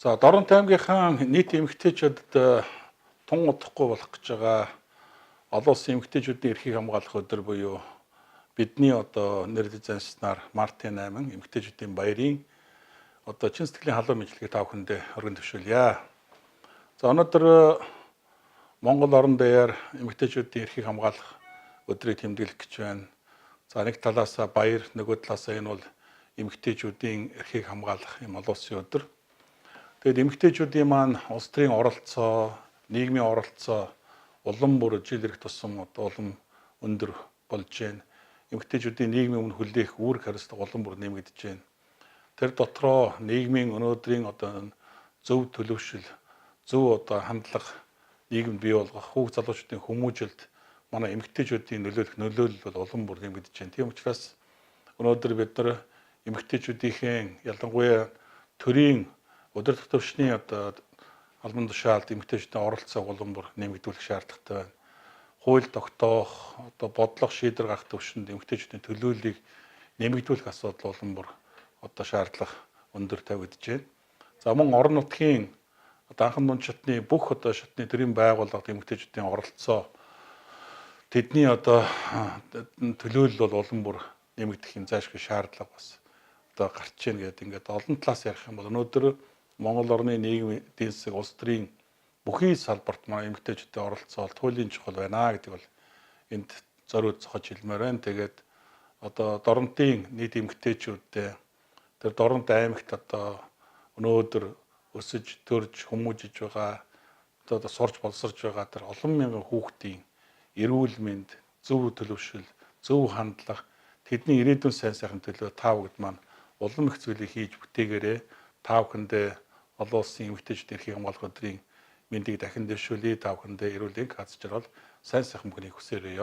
За, Дорнот аймгийнхаа нийт эмэгтэйчүүдэд тун удахгүй болох гэж байгаа олон улсын эмэгтэйчүүдийн эрхийг хамгаалах өдөр буюу бидний одоо нэрлэж заншсанаар мартын 8 эмэгтэйчүүдийн баярын одоо чин сэтгэлийн халуун мэндчилгээг та бүхэндээ өргөн төвшүүлье. За, өнөөдөр Монгол орон даяар эмэгтэйчүүдийн эрхийг хамгаалах өдрийг тэмдэглэх гэж байна. За, нэг талаасаа баяр, нөгөө талаасаа энэ бол эмэгтэйчүүдийн эрхийг хамгаалах юм олон улсын өдөр. Тэгээд эмэгтэйчүүдийн маань улс төрийн оролцоо, нийгмийн оролцоо улам бүр жил ирэх тусам одоо улам өндөр болж байна. Эмэгтэйчүүдийн нийгмийн өмнө хүлээх үүрэг хариуцлага улам бүр нэмэгдэж байна. Тэр дотроо нийгмийн өнөөдрийн одоо зөв төлөвшил, зөв одоо хандлага нийгэмд бий болгох, хүүхд залуучуудын хүмүүжилт манай эмэгтэйчүүдийн нөлөөлөх нөлөөлөл бол улам бүр нэмэгдэж байна. Тийм учраас өнөөдөр бид нар эмэгтэйчүүдийнхээ, ялангуяа төрийн удирдах төвшний одоо албан тушаалд эмэгтэйчүүдийн оролцоог улам бүр нэмэгдүүлэх шаардлагатай байна. Хууль тогтоох, одоо бодлого шийдвэр гаргах төвшөнд эмэгтэйчүүдийн төлөөллийг нэмэгдүүлэх асуудал улам бүр одоо шаардлага өндөр тавигдаж байна. За, мөн орон нутгийн одоо анхан дунд шатны бүх одоо шатны төрийн байгууллагад эмэгтэйчүүдийн оролцоо, тэдний одоо төлөөлөл бол улам бүр нэмэгдэх юм зайлшгүй шаардлага бас одоо гарч ийн гэдэг, ингээд олон талаас ярих юм бол өнөөдөр Монгол орны нийгэм, эдийн засаг, улс төрийн бүхий салбарт манай эмэгтэйчүүдийн оролцоо бол туйлын чухал байна гэдэг бол энд зориуд зохиж хэлмээр байна. Тэгээд одоо Дорнотын нийт эмэгтэйчүүдтэй, тэр Дорнот аймагт одоо өнөөдөр өсөж, төрж, хүмүүжиж байгаа, одоо сурч боловсорч байгаа тэр олон мянган хүүхдийн эрүүл мэнд, зөв төлөвшил, зөв хандлага, тэдний ирээдүйн сайн сайхан төлөө та бүгд маань улам их зүйлийг хийж бүтээгээрэй. Та бүхэндээ олон улсын эмэгтэйчүүдийн эрхийг хамгаалах өдрийн мэндийг дахин дэвшүүлье. Та бүхэндээ эрүүл энх, аз жаргал, сайн сайхан бүхнийг хүсээрэй.